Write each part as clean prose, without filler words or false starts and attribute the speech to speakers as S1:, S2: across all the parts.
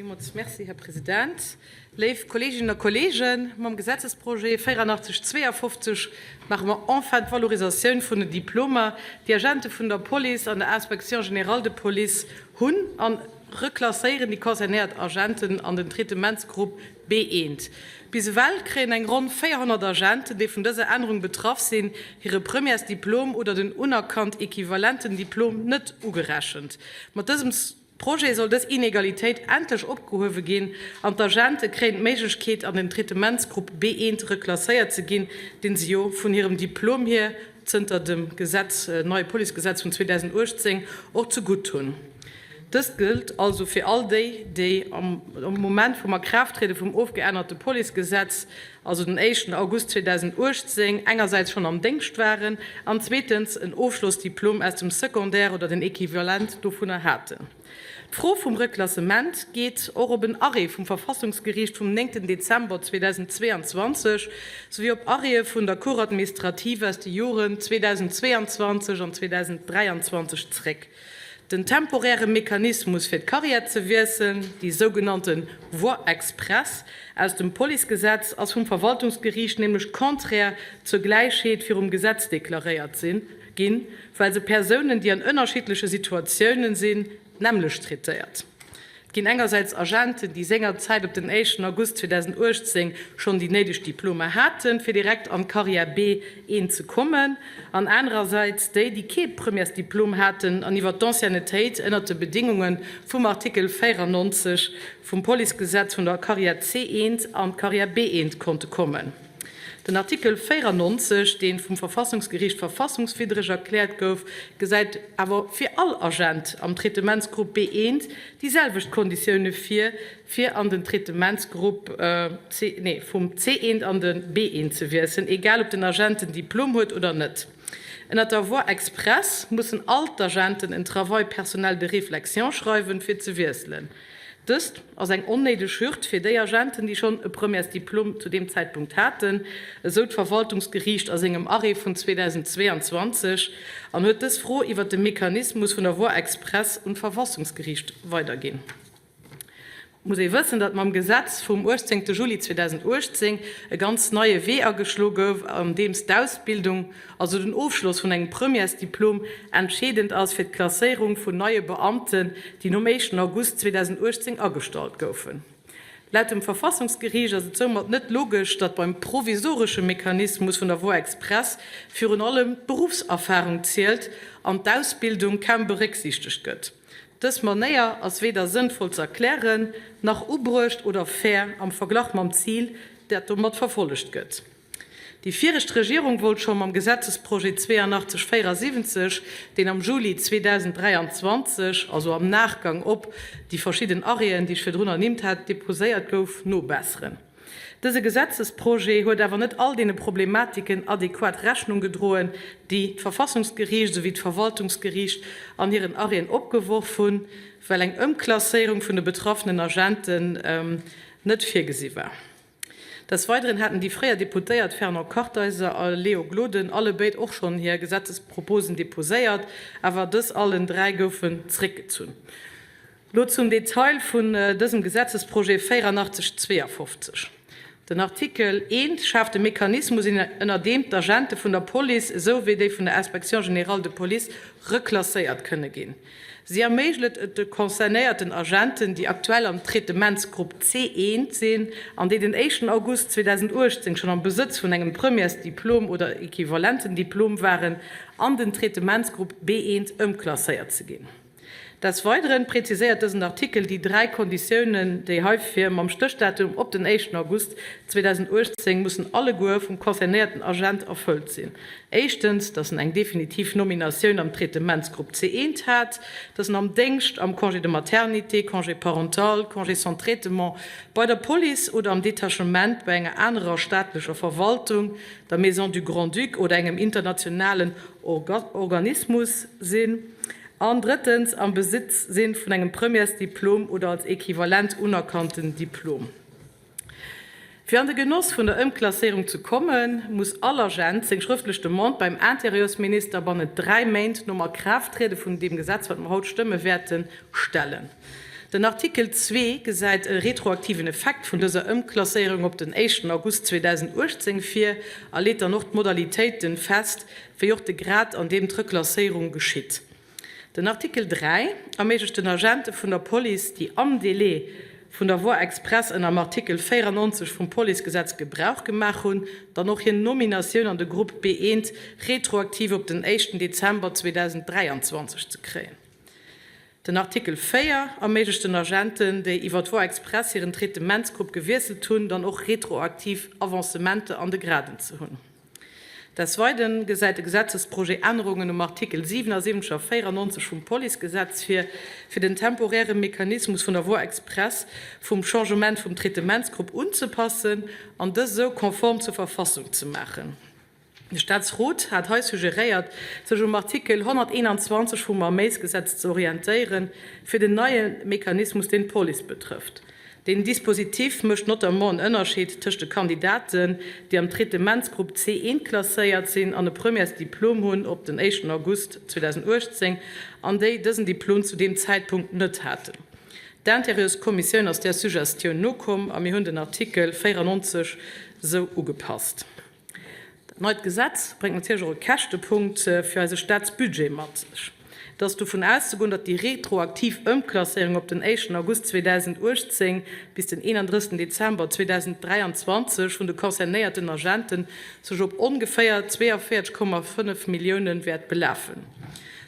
S1: Villmools Merci, Här President. Léif Kolleeginnen a Kolleegen, mam Gesetzesprojet 8452 maache mer enfin d'Valorisatioun vun den Diplomer, déi Agente vun der Police an der Inspection générale de police hunn, a reklasséieren déi concernéiert Agenten an den Traitementsgrupp B1. Bis ewell kréien eng ronn 400 Agenten, déi vun dëser Ännerung betraff sinn, hire Premièresdiplom oder den unerkannt equivalenten Diplom net ugerechent. Mat dësem Projet soll dës Inegalitéit endlech opgehuewe ginn an d'Agente kréien d'Méiglechkeet, an den Traitementsgrupp B1 reklasséiert ze ginn, dee se jo vun hirem Diplom hier zënter dem Gesetz, neie Policegesetz vun 2018, och zegutt hunn. Dëst gëllt also fir all déi, déi am Moment vum Akraafttriede vum ofgeännerte Policegesetz, also den éischten August 2018, engersäits schonn am Déngscht waren an zweetens en Ofschlossdiplom aus dem Secondaire oder den Equivalent dovunner haten. D'Fro vum Reklassement geet och op en Arrêt vum Verfassungsgeriicht vum 9 Dezember 2022 souwéi op Arrêtë vun der Cour administrative aus de Joren 2022 an 2023 zréck. Den temporäre Mechanismus fir d'Carrière ze wiesselen, déi sougenannte Voie express aus dem Policegesetz, ass vum Verwaltungsgeriicht nämlech contraire zur Gläichheet virum Gesetz deklaréiert ginn, well se Persounen, déi an ënnerschiddleche Situatiounen sinn, d'nämmlecht traitéiert. Et ginn engersäits Agenten, déi sengerzäit op den éischten August 2018 schonn déi néideg Diplomer haten, fir direkt an d'Carrière B1 ze kommen, an anerersäits déi, déi kee Premièresdiplom haten an iwwer d'Anciennetéit ënnert de Bedingunge vum Artikel 94 vum Policegesetz vun der Carrière C1 an d'Carrière B1 konnte kommen. Den Artikel 94, dee vum Verfassungsgeriicht verfassungswiddreg erkläert gouf, gesäit awer fir all Agent am Traitementsgrupp B1 déi selwecht Konditioune vir, fir an den Traitementsgrupp C, nee, vum C1 an de B1 ze wiesselen, egal ob den Agent den Diplom huet oder net. Ënnert der Voie express mussen all d'Agenten en Travail personnel de réflexion schreiwen, fir ze wiesselen. Dëst ass eng onnéideg Hürd fir déi Agenten, déi schonn e Premièresdiplom zu deem Zäitpunkt haten, esou d'Verwaltungsgeriicht a sengem Arrêt vun 2022 an huet dës Fro iwwer de Mechanismus vun der Voie express un d'Verfassungsgeriicht weiderginn. Et muss ee wëssen, datt mam Gesetz vum 18 Juli 2018 e ganz neie Wee ageschlo gouf, andeems d'Ausbildung, also den Ofschloss vun engem Premièresdiplom, entscheedend ass fir d'Klasséierung vun neie Beamten, déi nom éischten August 2018 agestallt goufen. Laut dem Verfassungsgeriicht ass et soumat net logesch, datt beim provisoresche Mechanismus vun der Voie express virun allem d'Beruffserfarung zielt an d'Ausbildung kaum berécksiichtegt gëtt. Dës Manéier ass weder sënnvoll z'erklären, nach ubruecht oder fair am Verglach mam Zil, dat domat verfollegt gëtt. Déi viregt Regierung wollt scho mam Gesetzesprojet 8274, deen am Juli 2023, also am Nachgang op déi verschidden Arrêten, déi ech virdrun ernimmt hat, deposéiert gouf, nobesseren. Dëse Gesetzesprojet huet awer net all deene Problematiken adequat Rechnung gedroen, déi d'Verfassungsgeriicht esouwéi d'Verwaltungsgeriicht an hiren Arrêten opgeworf hunn, well eng Ëmklasséierung vun de betraffenen Agenten net virgesi war. Des Weideren haten déi fréier Deputéiert Fernand Kartheiser a Léo Gloden allebéid och schonn hir Gesetzesproposen deposéiert, awer dës allen 3 goufen zréckgezunn. Lo zum Detail vun dësem Gesetzesprojet 8452. Den Artikel I schaaft e Mechanismus, ënner deem d'Agente vun der Police esou wéi déi vun der Inspection générale de police reklasséiert kënne ginn. Si erméiglet et de concernéierten Agenten, déi aktuell am Traitementsgrupp C1 sinn an déi den éischten August 2018 schonn am Besëtz vun engem Premièresdiplom oder equivalenten Diplom waren, an den Traitementsgrupp B1 ëmklasséiert ze ginn. Des Weideren präziséiert dësen Artikel déi 3 Konditiounen, déi heifir mam Stéchdatum op den éischten August 2018 mussen alleguer vum concernéierten Agent erfëllt sinn. Éischtens, dass en eng definitiv Nominatioun am Traitementsgrupp C1 hat, dass en am Déngscht, am Congé de maternité, Congé parental, Congé sans traitement, bei der Police oder am Detachement bei enger anerer staatlecher Verwaltung, der Maison du Grand-Duc oder engem internationalen Organismus sinn, an drëttens, am Besitz sinn vun engem Premièresdiplom oder als equivalent unerkannten Diplom. Fir an de Genoss vun der Ëmklasséierung ze kommen, muss all Agent seng schrëftlech Demande beim Intérieursminister bannent 3 Méint nom Akraafttriede vun deem Gesetz, wat mer haut stëmme wäerten, stellen. Den Artikel zwee gesäit e retroaktiven Effekt vun dëser Ëmklasséierung op den éischten August 2018 vir a leet dann och d'Modalitéiten fest, wéi och de Grad, an deem d'Reklasséierung geschitt. Den Artikel 3 erméiglecht den Agente vun der Police, déi am Délai vun der Voie express ënner am Artikel 94 vum Policegesetz Gebrauch gemaach hunn, dann och hir Nominatioun an de Grupp B1 retroaktiv op den éischten Dezember 2023 ze kréien. Den Artikel 4 erméiglecht den Agenten, déi iwwer d'Voie express hiren Traitementsgrupp gewiesselt hunn, dann och retroaktiv Avancementer an de Graden ze hunn. Des Weideren gesäit de Gesetzesprojet Ännerungen um Artikel 77 a 94 vum Policegesetz vir, fir den temporäre Mechanismus vun der Voie express vum Changement vum Traitementsgrupp unzepassen an dës esou konform zur Verfassung ze maachen. De Staatsrot hat hei suggeréiert, sech um Artikel 121 vum Arméisgesetz ze orientéieren, fir den neie Mechanismus, deen d'Police betrëfft. Deen Dispositif mécht notamment en Ënnerscheed tëscht de Kandidaten, déi am Traitementsgrupp C1 klasséiert sinn an e Premièresdiplom hunn op den éischten August 2018, an déi dësen Diplom zu deem Zäitpunkt net haten. D'Intérieurskommissioun ass där Suggestioun nokomm a mir hunn den Artikel 94 esou ugepasst. Dat neit Gesetz bréngt natierlech och e Käschtepunkt fir eise Staatsbudget mat sech. Et ass dovun auszegoen, datt déi retroaktiv Ëmklasséierung op den éischten August 2018 bis den 31 Dezember 2023 vun de concernéierten Agente sech op ongeféier 42,5 Millioune wäert belafen.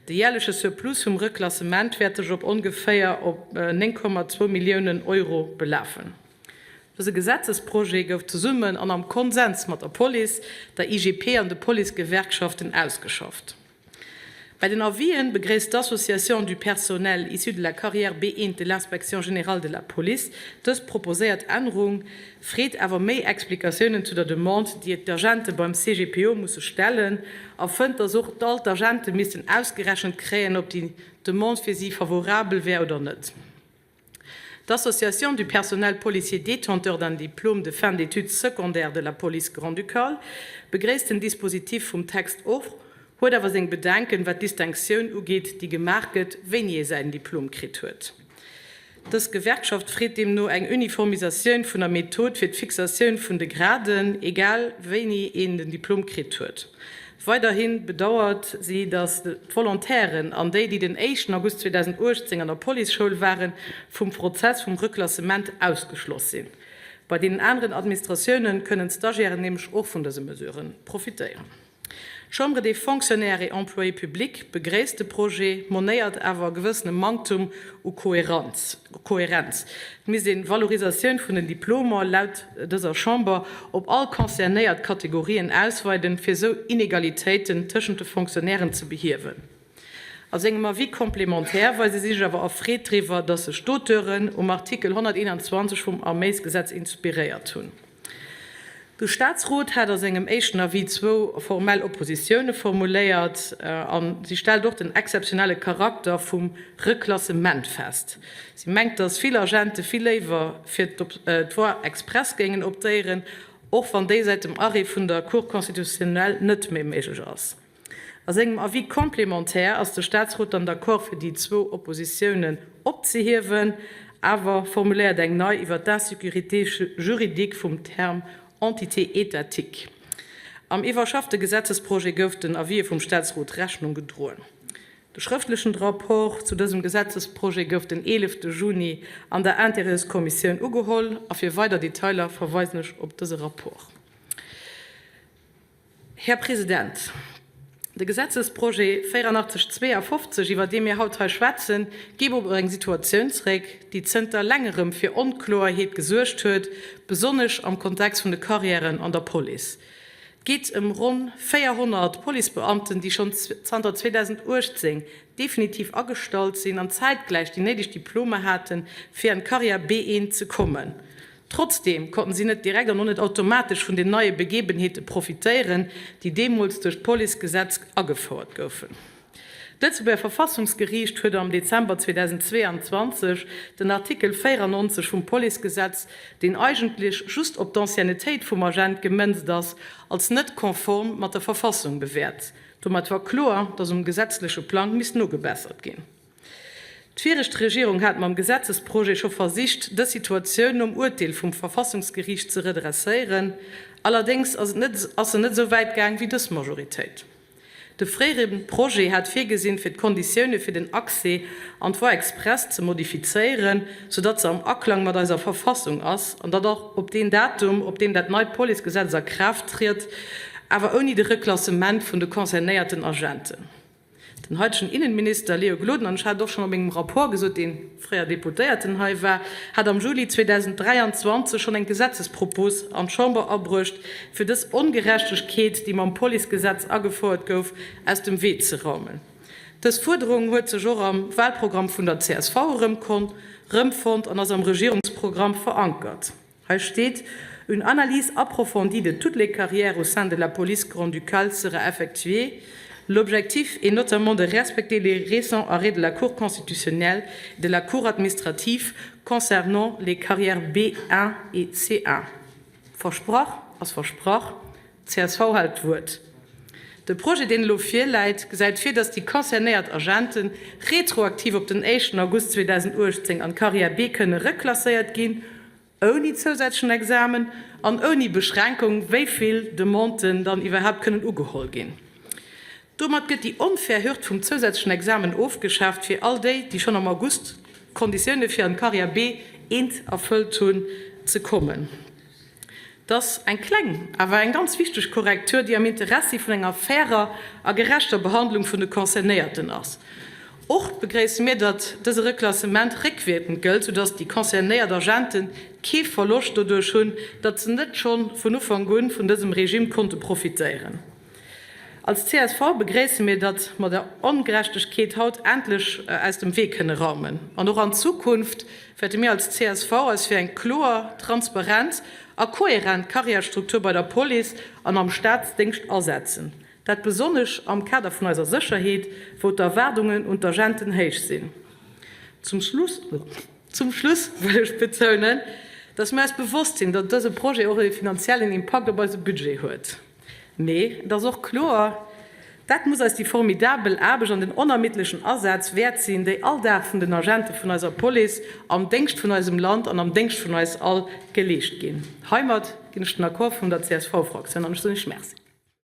S1: De järleche Surplus vum Reklassement wäert sech op ongeféier op 9,2 Milliounen Euro belafen. Dëse Gesetzesprojet gouf zesummen an am Konsens mat der Police, der IGP an de Policegewerkschaften ausgeschafft. Bei den Avisen begréisst d'Association du personnel issu de la carrière B1 de l'Inspection générale de la Police dës proposéiert Ännerung, freet awer méi Explikatiounen zu der Demande, déi d'Agente beim CGPO musse stellen a fënnt, datt och all d'Agente missten ausgerechent kréien, ob déi Demande fir si favorabel wär oder net. D'Association du personnel policier détenteur d'un diplôme de fin d'études secondaires de la police grand-ducale begréisst den Dispositif vum Text och, huet awer seng Bedenken, wat d'Distinctioun ugeet, déi gemaach gëtt, wéini ee säin Diplom kritt huet. Dës Gewerkschaft freet deemno eng Uniformisatioun vun der Method fir d'Fixatioun vun de Graden, egal wéini een den Diplom kritt huet. Weiderhi bedauert si, datt d'Volontairen an déi, déi den éischten August 2018 an der Policeschoul waren, vum Prozess vum Reklassement ausgeschloss sinn. Bei deenen aneren Administratioune kënnen d'Stagiairen nämlech och vun dëse Mesurë profitéieren. D'Chambre des Fonctionnaires et Employés publics begréisst de Projet, monéiert awer e gewëssene Manktum u Kohärenz. Et misst een d'Valorisatioun vun den Diplomer, laut dëser Chamber, op all concernéiert Kategorien ausweiden, fir esou Inegalitéiten tëschent de Fonctionnairen ze behiewen. A sengem Avis complémentaire weise si sech awer erfreet driwwer, datt sech d'Auteuren um Artikel 121 vum Arméisgesetz inspiréiert hunn. De Staatsrot hat a sengem éischten Avis zwou formell Oppositioune formuléiert a si stellt och den exzeptionelle Charakter vum Reklassement fest. Si mengt, datt vill Agente vill léiwer fir d'Voie express géingen optéieren, och wann déi säit dem Arrêt vun der Cour constitutionnelle net méi méiglech ass. A sengem Avis complémentaire ass de Staatsrot dann d'accord fir déi zwou Oppositiounen opzehiewen, awer formuléiert eng nei iwwer d'Insécurité juridique vum Term entité étatique. Am iwwerschaffte Gesetzesprojet gouf den Avisë vum Staatsrot Rechnung gedroen. De schrëftlechen Rapport zu dësem Gesetzesprojet gouf den 11 Juni an der Intérieurskommissioun ugeholl a fir weider Detailer verweisen ech op dëse Rapport. Här President, de Gesetzesprojet 8452, iwwer dee mir haut hei schwätzen, geet op eng Situatioun zréck, déi zënter längerem fir Onkloerheet gesuergt huet, besonnesch am Kontext vun de Karriären an der Police. Et geet ëm ronn 400 Policebeamten, déi schonn zanter 2018 definitiv agestallt sinn an zäitgläich déi néideg Diplomer haten, fir an d'Karriär B1 ze kommen. Trotzdeem konnten si net direkt an och net automatesch vun den neie Begebenheete profitéieren, déi deemools duerch d'Policegesetz agefouert goufen. D'Lëtzebuerger Verfassungsgeriicht huet am Dezember 2022 den Artikel 94 vum Policegesetz, deen eigentlech just op d'Anciennetéit vum Agent gemënzt ass, als net konform mat der Verfassung bewäert. Domat war kloer, datt um gesetzleche Plang misst nogebessert ginn. D'viregt Regierung hat mam Gesetzesprojet scho versicht, dës Situatioun nom Urteel vum Verfassungsgeriicht ze redresséieren. Allerdéngs ass et net ass se net esou wäit gaang wéi dës Majoritéit. De fréiere Projet hat virgesinn, fir d'Konditioune fir den Accès an d'Voie express ze modifizéieren, soudatt se am Aklang mat eiser Verfassung ass, an datt och op deen Datum, op deem dat neit Policegesetz a Kraaft triet, awer ouni de Reklassement vun de concernéierten Agenten. Den haitegen Innenminister Leo Gloden, an ech hat et och schonn a mengem Rapport gesot, dee fréier Deputéierten hei war, hat am Juli 2023 schonn eng Gesetzespropos an d'Chamber abruecht, fir dës Ongerechtegkeet, déi mam Policegesetz agefouert gouf, aus dem Wee ze raumen. Dës Fuerderung huet sech och am Wahlprogramm vun der csv erëmfonnt an ass am Regierungsprogramm verankert. Hei steet, Une analyse approfondie de toutes les carrières au sein de la police grand-ducale sera effectuée. L'objectif est notamment de respecter les récents arrêts de la Cour constitutionnelle et de la Cour administrative concernant les carrières B1 et C1. Versprach ass versprach, Csv hält d'Wuert. De Projet, deen elo virläit, gesäit vir, datt déi concernéiert Agente retroaktiv op den éischten August 2018 an d'Carrière B kënne reklasséiert ginn, ouni zousätzlechen Examen an ouni Beschränkung, wéi vill Demanden dann iwwerhaapt kënnen ugeholl ginn. Domat gëtt déi onfair Hürd vum zousätzlechen Examen ofgeschaaft fir all déi, déi schonn am August d'Konditioune fir an d'Carrière B eent erfëllt hunn, ze kommen. Et ass eng kleng, awer eng ganz wichteg Korrektur, déi am Interessi vun enger fairer a gerechter Behandlung vun de Concernéierten ass. Och begréisse mir, datt dëse Reklassement réckwierkend gëllt, soudatt déi concernéiert Agente kee Verloscht doduerch hunn, datt se net schonn vun Ufank un vun dësem Regime konnte profitéieren. Als csv begréisse mir, datt mer der Ongerechtegkeet haut endlech aus dem Wee kënne raumen. An och an Zukunft wäerte mir als csv eis fir eng kloer, transparent a kohärent Karriärstruktur bei der Police an am Staatsdéngscht asetzen. Dat besonnesch am Kader vun eiser Sécherheet, wou d'Erwaardungen un d'Agenten héich sinn. Zum Schluss. Zum Schluss wëll ech betounen, datt mir eis bewosst sinn, datt dëse Projet och e finanziellen Impakt op eise Budget huet. Mee et ass och kloer, dat muss eis déi formidabel Aarbecht an den onermiddlechen Asaz wäert sinn, déi all Dag vun den Agente vun eiser Police am Déngscht vun eisem Land an am Déngscht vun eis all geleescht ginn. Heimat ginn ech den Accord vum der CSV-Fraktioun an ech soen Iech Merci.